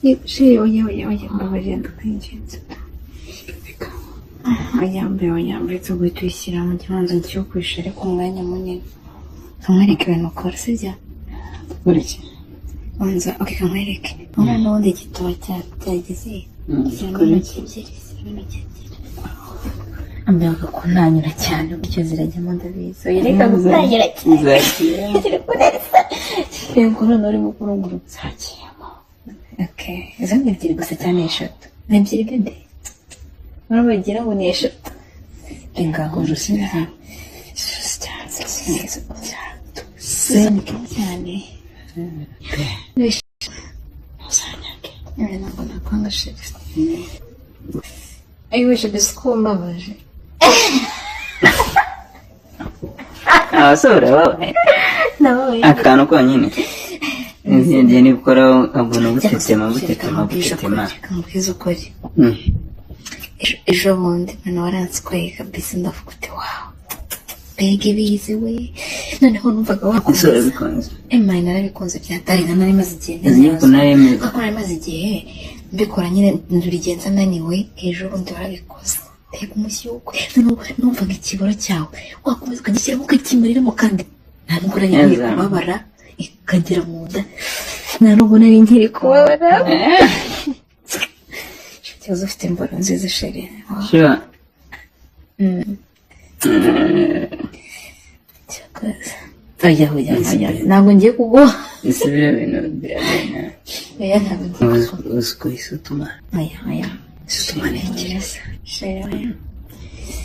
Chéri, oya oya oya, mbabarira ndakwinginze. Oya mbe oya, uretse guhita uyishyira mu kibanza nshyushye ariko umwanya munini. Nkwereke ibintu ukora, sibyo? Gukora iki? Banza, okay, kankwereke. Urabona n'ubundi igituba cyageze. Shyiramo Gukora intoki iki? ebyiri, shyiramo intoki ebyiri. Ambeho kuntanyura cyane, buryo zirajyamo ndabizi. Oya reka gutangira cyane. Zakiyemo. Ziri kuresa. Reba ukuntu urimo kurungurutsa. Zakiyemo. Okay, izo ni ebyiri gusa cyane eshatu. Ni ebyiri bebe. Urabona bagira ngo ni eshatu. Reka Urusya. Cyane cyane. Uzanyage. Ntabwo nakwanga chéri. Ayiwe chéri, siko umbabaje. Abasore urababaye. Nababaye. Akantu konyine. Ngiye nibikoraho ubuntu butetema butetema butetema. Reka nkubwize ukuri. Ejo bundi mwana waranswaye kabisa, ndavuga uti wawe mbega ibizi we, noneho numvaga Ese wakomeza. urabikunze? Emma narabikunze byatari, nari maze igihe Uzi yuko naremeye. kuko nari maze igihe mbikora nyine ndurigenza naniwe. Ejo bundi warabikoze, mbega umushyukwe! Noneho numvaga ikiboro cyawe wakomeza ukagishyiramo ukakimariramo, kandi nta nubwo nari nkiri Neza. kubabara ikagera mu nda, nta nubwo nari nkiri kubabara. Ikibazo ufite imboro nziza chéri. Sure. Cyakoze. Oya oya oya, ntabwo ngiye kuguha. Ese biriya bintu biragenda? Oya, ntabwo ngiye kuguha. Uzi ko isutuma. Oya oya. Isutuma ntekereza. Chéri oya.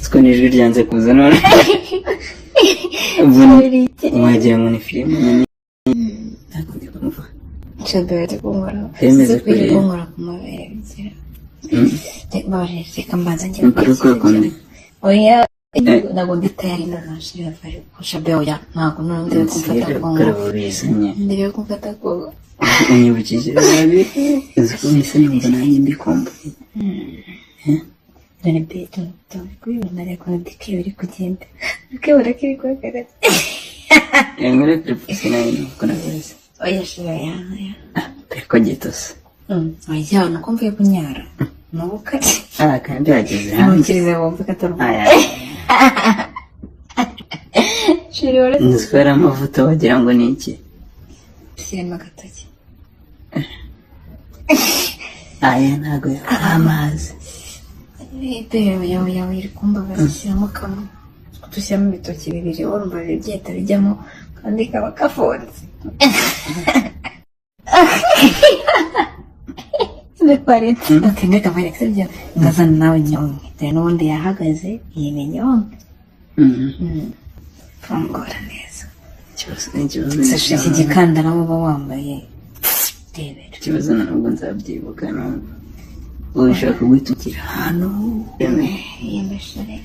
Siko n'ijwi ryanze kuza none. Ubu Chéri iki? Wagira ngo ni filime nyine. Ntabwo ndi kumva. Chéri uri kunkora. Yemeze Uri kuriya. kunkora ku mabere bigira. Babarira, reka mbanza njye. Ukuri kwa kundi. Oya, ntabwo ndi tayari noneho chéri, bari Chéri oya, ntabwo noneho ndebe kumfata ku ngufu. Karabo bizanye. Ndebe kumfata ku Unyibukije nabi. Uzi ko mpise numva nanjye mbikumbuye. Dore be, dore kubibona reka dike biri kugenda. Ukibona ko iri guhagarara. Inkuru kuri pusi nayo nuko nabizi. Oya chéri oya oya. Ariko gitose. Oya, nuko mvuye kunyara. Nubu kare. Ah, kandi yageze hanze. Ntukirize wumve ko atari Aya. Chéri waretse. Nzi ko ari amavuta wagira ngo ni iki. Shyiramo agatoki. Aya ntabwo yari amazi. Bebe oya oya, iri kumbabaza, shyiramo kamwe. Dushyiramo ibitoki bibiri, urumva bibiri byahita bijyamo kandi kaba kafunze. Ndakwaretse. Okay, ndeka nkwereke sibyo? Ngazana nawe nyonke. Dore n'ubundi yahagaze, iyi ni nyonke. Fungura neza. Ikibazo ikibazo Sasha, iki gikandara uba wambaye. Rebera. Ikibazo ntabwo nzabyibuka numva. Wowe ushaka guhita ugira ahantu. Iyi mashini.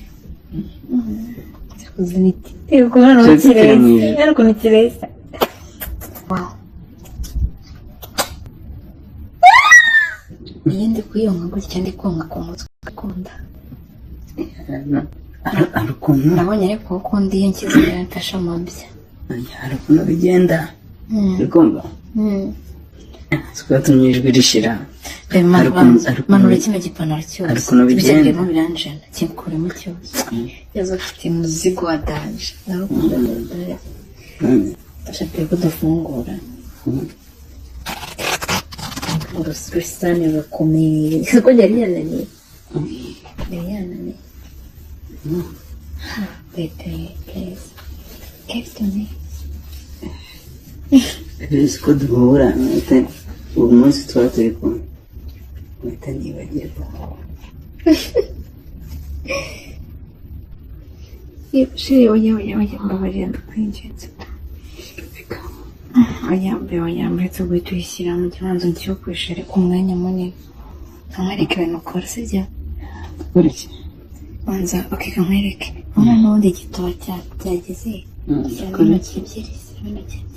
Kuzana iki? Reba ukuntu Ushaka gutera mu kireza. ijuru. Reba ukuntu kireza. Wow. Iyo ndi kuyonka gutya, ndi konka ku mutwe akunda. Hari ukuntu Nabonye ariko ukunda iyo nshyize imbere mfashe amabya. Hari ukuntu bigenda. Uri kumva? Twatumye ijwi rishira. Hari Manura kino gipantaro cyose. Hari ukuntu bigenda. Byagiyemo biranjana. Kikuremo cyose. Yaza afite umuzigo wa danger. Ndawukunda dore. Ndashaka ko dufungura. Urusane rurakomeye. Kuko yari yananiye. Yari yananiye. Bebe, please. Give to me. Uzi ko duhura uwo munsi tuba turi kumwe mpita nibagirwa. Chéri oya oya oya, mbabarira ndakwinginze. Oya mbe oya, uretse guhita uyishyira mu kibanza nshyushye ariko umwanya munini. Nkwereke ibintu ukora, sibyo? Gukora iki? Banza, okay, kankwereke. Urabona n'ubundi igituba cyageze. Shyiramo Gukora intoki iki? ebyiri, shyiramo intoki ebyiri.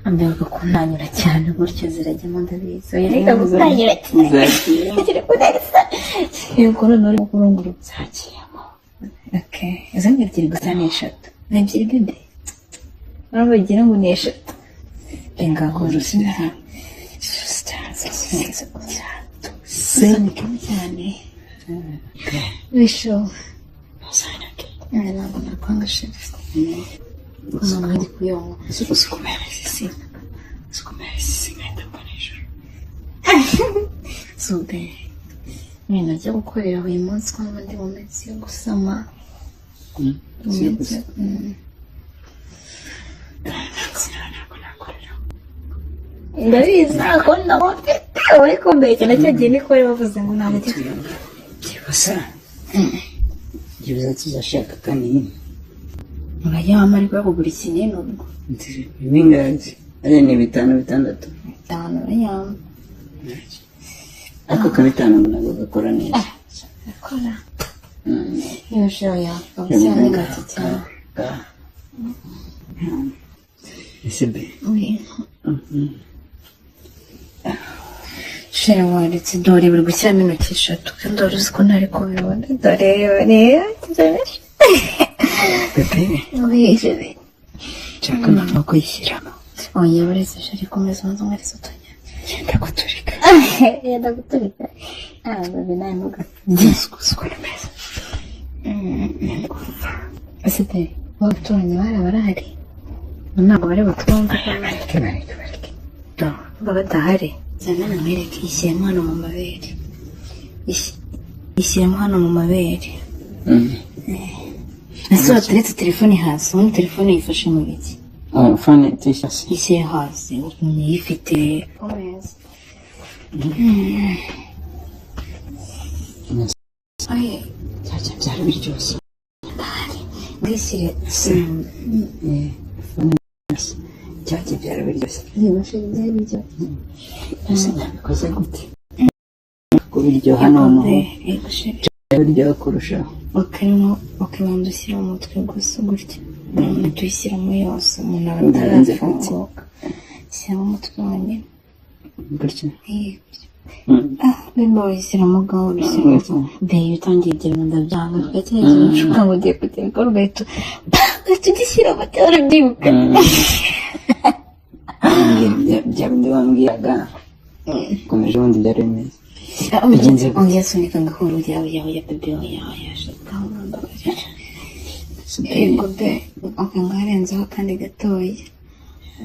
Ambeho kuntanyura cyane gutyo zirajyamo ndabizi. Oya reka gutangira cyane. Zakiyemo. Ziri kuresa. Reba ukuntu urimo kurungurutsa. Zakiyemo. Okay, izo ni ebyiri gusa ni eshatu. Ni ebyiri bebe. Urabona bagira ngo ni eshatu. Reka Urusya. Sunikamo cyane. Bisho. Ntabwo nakwanga chéri. Noneho ndi kuyonga. Usukumera isisi nkahita mbona ijuru. Sube. Ibintu byo gukorera uyu munsi ko ndi mu minsi yo gusama. Mu minsi. Ntabwo nakorera. Ndabizi ntabwo ndamufite, uri kumbeshya. Nacyo gihe niko bari bavuze ngo ntabwo Byibuze tuzashaka kanini. Urayama ariko yo kugura ikinini ubwo. Bingahe? Ariya ni bitanu, bitandatu. Bitanu urayama. Ariko ka bitanu ntabwo gakora neza. Gakora. Iyo shiro yakabushyiramo intoki cyane. Ese be. Chéri, waretse, dore buri gushyiramo intoki eshatu kandi wari uzi ko ntari kubibona. Dore, reba, dore. Bébé. Oui, chéri. Nshaka noneho kuyishyiramo. Oya, uretse chéri, komeza ubanze umweretse utunya. Yenda guturika. Yenda guturika. Ah, bébé, nawe ntugapfe. Ukuntu meze. Ese pe, abaturanyi bari barahari? Ntabwo bari butwumve. Bareke, bareke, bareke. Baba badahari. Zana nkwereke, ishyiremo hano mu mabere. Ishyiremo hano mu mabere. Ese wateretse telefone hasi? Ubundi telefone yifashe mu biki? Phone tuyishyira. Ishyire hasi, ukuntu uyifite. Komeza. Ay, Byari biryoshye. Bwishyire. Phone hasi. Cyagiye, byari biryoshye. Niba chéri, byari biryoshye. Ese nabikoze gute? Kubiryoha noneho. Yego chéri. Biryoha kurushaho. Bakarimo bakabanza ushyira mu mutwe gusa gutya, tuyishyiramo yose umuntu aba Ndarenze. atarafunguka. Shyiramo umutwe wonyine. Gutya. Eh, gutya. Ah, bimba wishyiramo gahoro, ushyiramo deyi utangiye igira ngo ndabyanga kuko kiriya kintu ushuka ngo ugiye kugera ugahita ugishyiramo cyangwa urabyibuka. Bya bindi wambwiraga komeje, ubundi byari bimeze bigenze gute? Oya, sunika gahoro. Oya, oya, oya bébé, oya, oya, gahoro, mbabarira. Yego be, ok, ngo harenzeho akandi gatoya.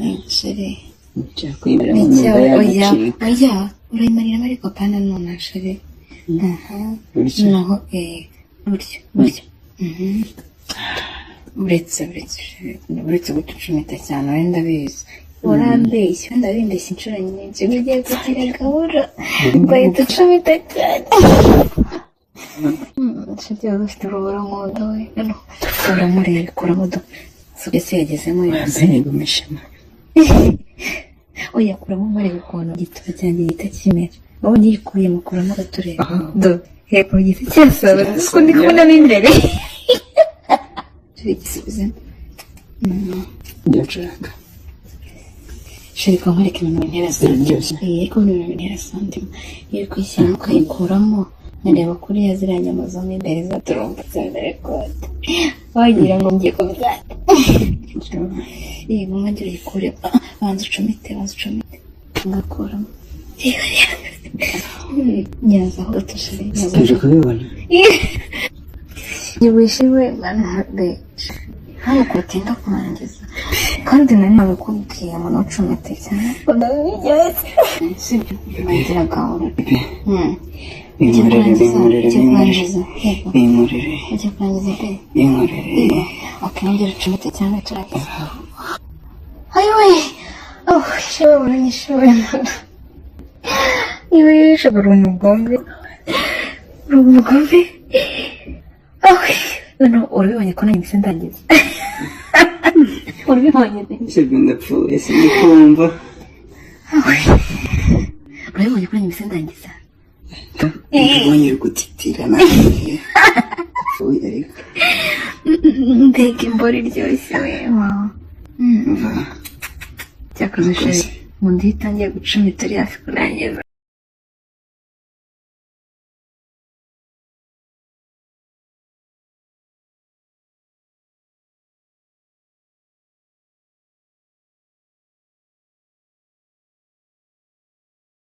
Yego chéri. Nshaka kuyimera mu Icyo nda oya. yagacika. Oya, urayimariramo ariko pana none chéri, aha. Gutya. Naho gutyo gutyo. Uretse, uretse chéri, uretse gucucumita cyane. Wenda ndabizi urambeshya, wenda wimbeshya inshuro nyinshi ngo ugiye kugira gahoro ugahita ucumita cyane. Inshuti yawe ufite urubura nkunda we. Noneho kuramo rero, kuramo do. Ese yagezemo yose? Ntigumishemo. Oya, kuramo murebe ukuntu igituba cyanjye gihita kimera. Wabonye yikuyemo? Kuramo gatureba. Do, hepfo gihita cyasaba kuko ndi kubonamo imbere. Chéri, gisubizemo. Ibyo nshaka. Chéri, ko nkwereka ibintu bintera sante. Biraryoshye. Iyi ariko ni ibintu bintera sante. Iyo uri kuyishyiramo ukayikuramo, nkareba kuriya ziriya nyama zo mo imbere zaturumbutse imbere kote, wagira ngo ngiye kubyara. Yego, mwongere uyikure. Banza ucomite, banza ucomite, ngakuramo. Nyazaho gato chéri, nyazaho. Uri kubibona? Wishiwe hano kutinda kurangiza, kandi nari nabikubwiye ngo ntucomite cyane. Sibyo, ngira gahoro. Ujye Binkorere. kurangiza. Binkorere. Ujye Binkorere. kurangiza, yego. Binkorere. Ujye kurangiza pe. Binkorere. Ok, nongera ucomite cyane, turangiza. Ayiwe, oh shiwe, uranyishiwe mama. Iwe uri umugome, uri umugome. Oh, noneho urabibonye ko nanjye ndangiza? Urabibonye? Sibyo, ndapfuye, sindikumva. Urabibonye ko nanjye ndangiza? Ndabonye uri gutitira nanjye ndapfuye ariko. Mbega imboro iryoshye we, wow. Mva. Cyakoze chéri, mu nda iyo itangiye gucumita uri hafi kurangiza.